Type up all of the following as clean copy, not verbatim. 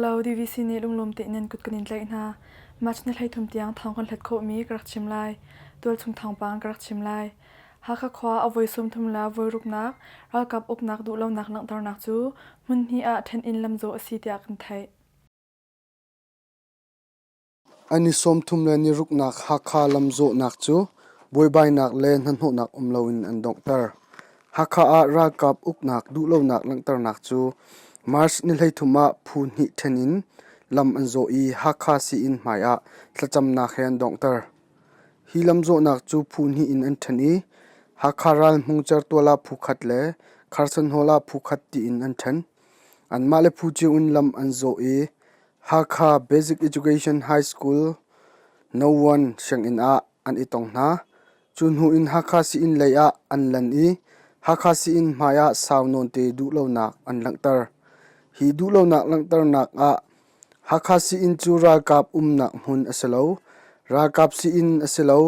Hello, DVC nih lunglawm tein nan kut kan in tlaih hna. March ni 13 tiang thawng kan hlat khawhmi ka rak chim lai. Tualchung thawngpang ka rak chim lai. Hakha khua a voi 30 le voi ruknak ralkap uknak duhlonak langhternak cu hmun hnih ah ṭhen in lamzawh a si tiah kan theih. A ni 36 ruknak Hakha lamzawhnak cu buaibainak le hnahnawhnak um loin an donghter. Hakha ah ralkap uknak duhlonak langhternak cu March ni 33 ah phu hnih ṭhen in lam an zawh i Hakha sii-inn hmai ah thlacamnak he an donghter. Hi lamzawhnak cu phu hnih in an ṭhen i Hakha ral Hmung Certual ah phu khat le Carson Hall ah phu khat tiin an ṭhen. Anmah le phu cio in lam an zawh i Hakha Basic Education High School No. 1 sianginn ah an i tong hna. Cu hnu in Hakha sii-inn lei ah an lan i Hakha sii-inn hmai ah sau nawnte duhlonak an langhter. Hi duhlonak langhternak ah Hakha sii-inn cu ralkap umnak hmun a si lo, ralkap sii-inn a si lo,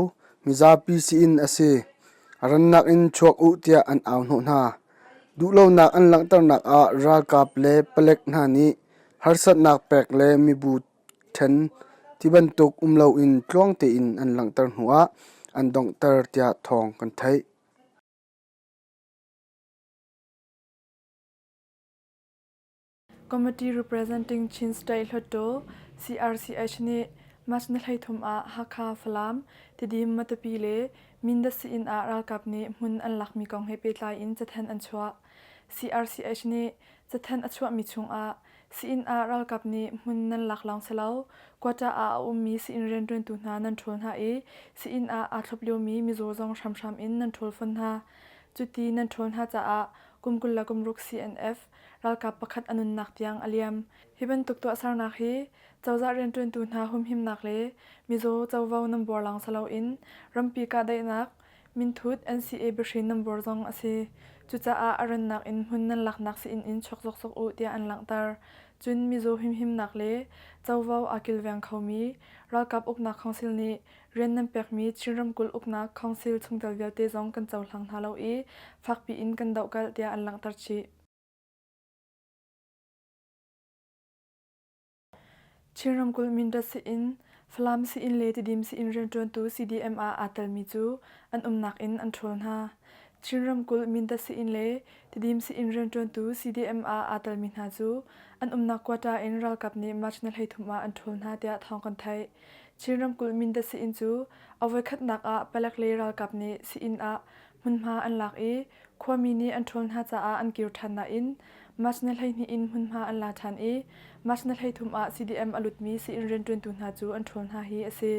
mizapi sii-inn a si. A rannak in chuak u tiah an au hnawh hna. Duhlonak an langhternak ah ralkap le palek hna nih harsatnak pek le mibu ṭhen tibantuk um loin tluang tein an langhter hnuah an donghter tiah thawng kan theih. Committee Representing Chin State Hluttaw CRCH nih March ni 13 ah Hakha, Falam, Tidim, Matupi le Mindat sii-inn ah ralkap nih hmun an lakmi kong he pehtlai in cathanh an chuah. CRCH nih cathanh a chuahmi chungah sii-inn ah ralkap nih hmun nan lak lawng si lo, quota ah a ummi sii-inn rianṭuantu hna nan ṭhawl hna i sii-inn ah aa thlop liomi mizaw zong hramhram in nan ṭhawl fawn hna. Cuti nan ṭhawl hna caah kum 26 CNF ralkap pakhat a nunnak tiang a liam. Hi bantuk tuahsernak hi cozah rianṭuantu hna humhimnak le mizaw covo nan buar lawng si loin rampi kahdaihnak minthut NCA biahrin nan buar zong a si. Cucaah a rannak in hmun nan laknak sii-inn in chuak zokzok u tiah an langhter. Cun mizaw humhimnak le covo aa kilveng khomi ralkap uknak council nih rian nan pekmi Chin ramkulh uknak council chungtel vialte zong kan cohlang hna lo i fakpi in kan dohkalh tiah an langhter chih. Chin ramkulh Mindat sii-inn, Falam sii-inn le Tidim sii-inn rianṭuantu CDM ah aa telmi cu an umnak in an ṭhawl hna. Chin ramkulh Mindat sii-inn le Tidim sii-inn rianṭuantu CDM ah aa telmi hna cu an umnak quata in ralkap nih March ni 33 ah an ṭhawl hna tiah thawng kan theih. Chin ramkulh Mindat sii-inn cu a voikhatnak ah palek le ralkap nih sii-inn ah hmunhma an lak i khuami nih an ṭhawl hna caah an kir ṭhan nain March ni 12 in hmunhma an la ṭhan i March ni 33 ah CDM a lutmi sii-inn rianṭuantu hna cu an ṭhawl hna hi a si.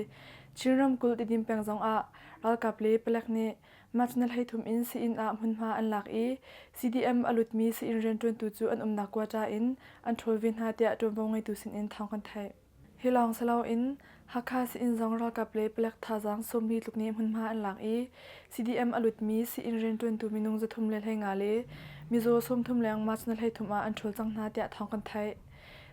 Chin ramkulh Tidim peng zongah ralkap le palek nih March ni 33 in sii-inn ah hmunhma an lak i CDM a lutmi sii-inn rianṭuantu cu an umnak quata in an ṭhawl ve hna tiah ṭuanvo ngeitu sinin thawng kan theih. Hi lawng si loin Hakha sii-inn zong ralkap le palek thazaang sawmli tluk nih hmunhma an lak i CDM a lutmi sii-inn rianṭuantu minung 315 le mizaw 30 leng March ni 33 ah an ṭhawl cang hna tiah thawng kan theih.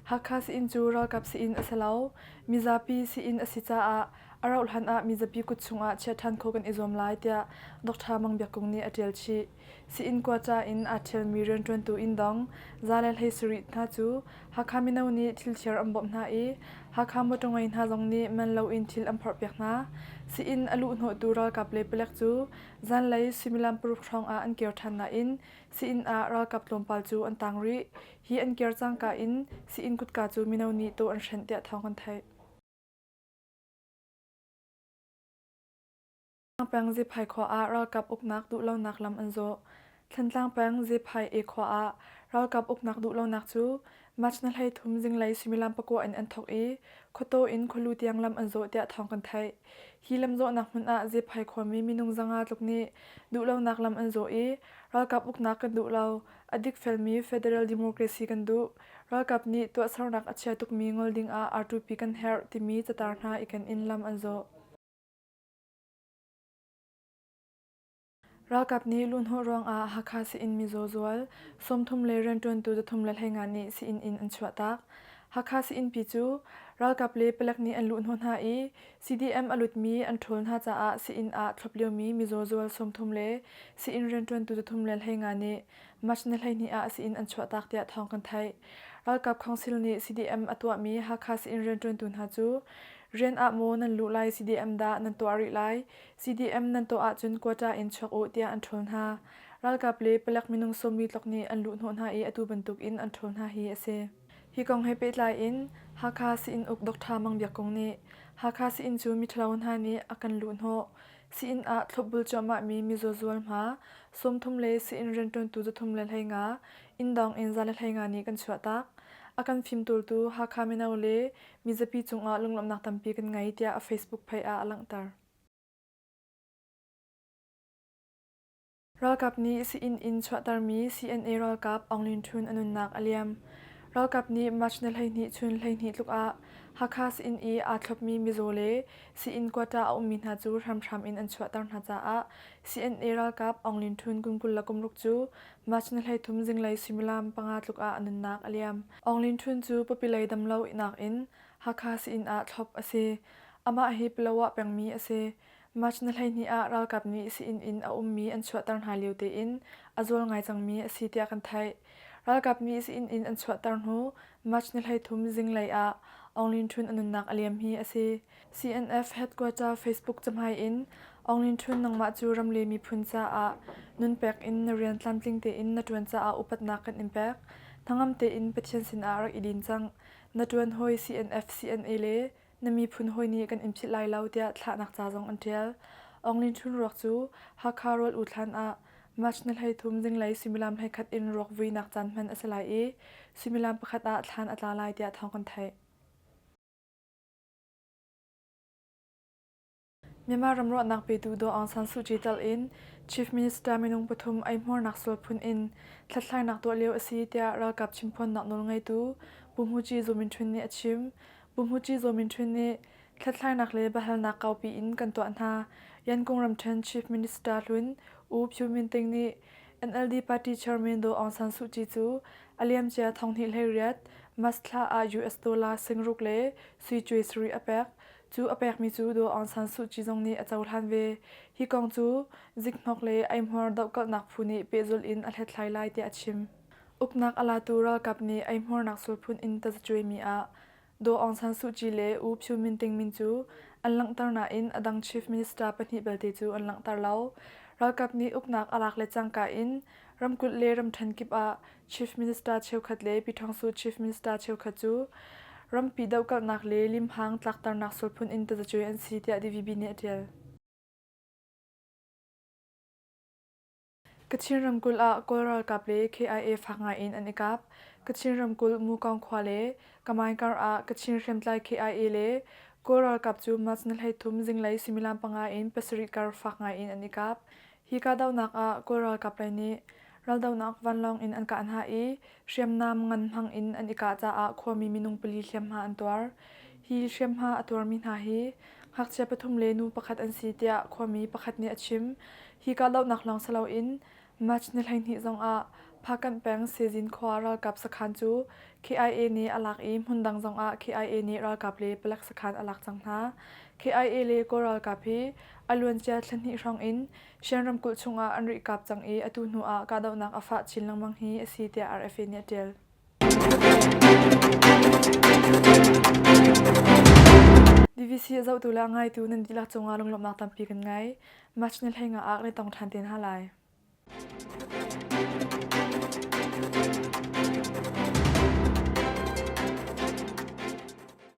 Hakha sii-inn cu ralkap sii-inn a si lo, mizapi sii-inn a si caah a rauhhlan ah mizapi kut chungah chiah ṭhan khawh kan i zuam lai tiah Dr. Mang Biak Kung nih a ṭial chih. Sii-inn kuaca in aa ṭhialmi rianṭuantu inn dong 117 hna cu Hakha mino nih thilthiar an bawmh hna i Hakha mawṭaw ngei hna zong nih man loin thil an phorhpiak hna. Sii-inn a luhhnawhtu ralkap le palek cu zanlei suimilam paruk hrawng ah an kir ṭhan nain sii-inn ah ralkap tlawmpal cu an tang rih. Hi an kir cangka in sii-inn kutka cu mino nih tawh an hrenh tiah thawng kan theih. Peng Zephai khua ah ralkap uknak duhlonak lam an zawh. Thantlang peng Zephai e khua ah ralkap uknak duhlonak cu March ni 33 zinglei suimilam pakua in an thawk i khuataw in khualu tiang lam an zawh tiah thawng kan theih. Hi lamzawhnak hmun ah Zephai khuami minung 500 tluk nih duhlonak lam an zawh i ralkap uknak kan duh lo, a dikfelmi federal democracy kan duh, ralkap nih tuahsernak a chia tukmi ngol ding ah R2P kan herh timi catar hna i ken in lam an zawh. Ralkap nih luhhnawh ruangah Hakha sii-inn mizaw zual 30 le rianṭuantu 315 nih sii-inn in an chuahtak. Hakha sii-innpi cu Ralkap le palek nih an luhhnawh hna i CDM a lutmi an ṭhawl hna caah sii-inn ah thlop liomi mizaw zual 30 le sii-inn rianṭuantu 315 nih March ni 12 ah sii-inn an chuahtak tiah thawng kan theih. Ralkap Council nih CDM a tuahmi Hakha sii-inn rianṭuantu hna cu rian ah maw nan luh lai CDM dah nan tuah rih lai? CDM nan tuah ahcun quota in chuak u tiah an ṭhawl hna. Ralkap le palek minung sawmli tlok nih an luhhnawh hna i atu bantukin an ṭhawl hna hi a si. Hi kong he pehtlai in Hakha sii-inn uk Dr. Mang Biak Kung nih Hakha sii-inn cu miṭhalo hna nih a kan luhhnawh. Sii-inn ah thlopbul cuahmahmi mizaw zualhma 30 le sii-inn rianṭuantu 315, inndawng in 115 nih kan chuahtak. A kan fimtawltu Hakha mino le mizapi cungah lunglawmhnak tampi kan ngei tiah a Facebook phei ah a langhter. Ralkap nih sii-inn in chuahtermi CNA ralkap Aung Lin Htun a nunnak a liam. Ralkap nih March ni 12 chun 12 tluk ah Hakha sii-inn i aa thlopmi mizaw le sii-inn quota a ummi hna cu hramhram in an chuahter hna caah CNA ralkap Aung Lin Htun kum 26 cu March ni 33 zinglei suimilam panga tluk ah a nunnak a liam. Aung Lin Htun cu pawpi lei damlonak in Hakha sii-inn ah thlop a si. Amah hi Palawa pengmi a si. March ni 12 ah ralkap nih sii-inn in a ummi an chuahter hna lio tein a zual ngai cangmi a si tiah kan theih. Ralkap nih sii-inn in an chuahter hnu March ni 13 zinglei ah Aung Lin Htun a nunnak a liam hi a si. CNF headquarter Facebook cahmai in Aung Lin Htun nangmah cu ram le miphun caah nunpek in na rian tlamtling tein na ṭuan caah upatnak kan in pek. Hnangam tein Pathian sinah rak i din cang. Na ṭuan hawi CNF CNA le na miphun hawi nih kan in philh lai lo tiah thlahnak ca zong an ṭial. Aung Lin Htun ruak cu Hakha Rual U thlan ah March ni 13 zinglei suimilam 11 in ruak vuinak caan hman a si lai i suimilam pakhat ah thlan a tla lai tiah thawng kan theih. Myanmar ram ruahnak petu Daw Aung San Suu Kyi telh in Chief Minister minung pathum eihmuarnak sual phun in hlathlainak tuah lio a si tiah ralkap chimphuannak nawlngeitu Pu Hmuci Zaw Min Htun nih a chim. Pu Hmuci Zaw Min Htun nih hlathlainak le biahalnak kaupi in kan tuah hna. Yankung ramṭhen Chief Minister hlun U Phyu Min Ting nih NLD party chairman Daw Aung San Suu Kyi cu a liamcia 2018 March thla ah US dollar 6,000 le sui cuai sarih a pek. Cu a pekmi cu Daw Aung San Suu Kyi zong nih a cohlan ve. Hi kong cu zikhnok le eihmuar dohkalhnak phu nih pehzulh in a hlathlai lai tiah a chim. Uknak a latu ralkap nih eihmuarnak sulphun in tazacuaimi ah Daw Aung San Suu Kyi le U Phyu Min Ting min cu an langhter nain a dang Chief Minister pahnih belte cu an langhter lo. Ralkap nih uknak a lak le cangka in ramkulh le ramṭhen kip ah Chief Minister cheukhat le Pyithawngsu Chief Minister cheukhat cu rampi dohkalhnak le limhang tlakternak sulphun in tazacuai an si tiah DVB nih a ṭial. Kachin ramkulh ah Kawl ralkap le KIA fak ngai in an i kap. Kachin ramkulh Mukong khua le Kamaing kar ah Kachin hriamtlai KIA le Kawl ralkap cu March ni 13 zinglei suimilam panga in pasarih kar fak ngai in an i kap. Hi kahdohnak ah Kawl ralkap lei nih raldohnak vanlawng in an kah hna i hriamnam ngan hmang in an i kah caah khuami minung pali hliamhma an tuar. Hi hriamhma a tuarmi hna hi ngakchia pathum le nu pakhat an si tiah khuami pakhat nih a chim. Hi kahdohnak lawng si loin March ni 12 zongah Phakanh peng Sezin khua ralkap sakhan cu KIA nih a lak i hmundang zongah KIA nih ralkap le palek sakhan a lak cang hna. KIA le Kawl ralkap hi a luancia thla hnih hrawng in Shan ramkulh chungah an rih kap cang i atu hnu ah kahdohnak a fah chin lengmang hi a si tiah RFA nih a ṭial. DVC a zohtu le a ngaitu nan dihlak cungah lunglawmhnak tampi kan ngei. March ni 15 ah kan i tong ṭhan te hna lai.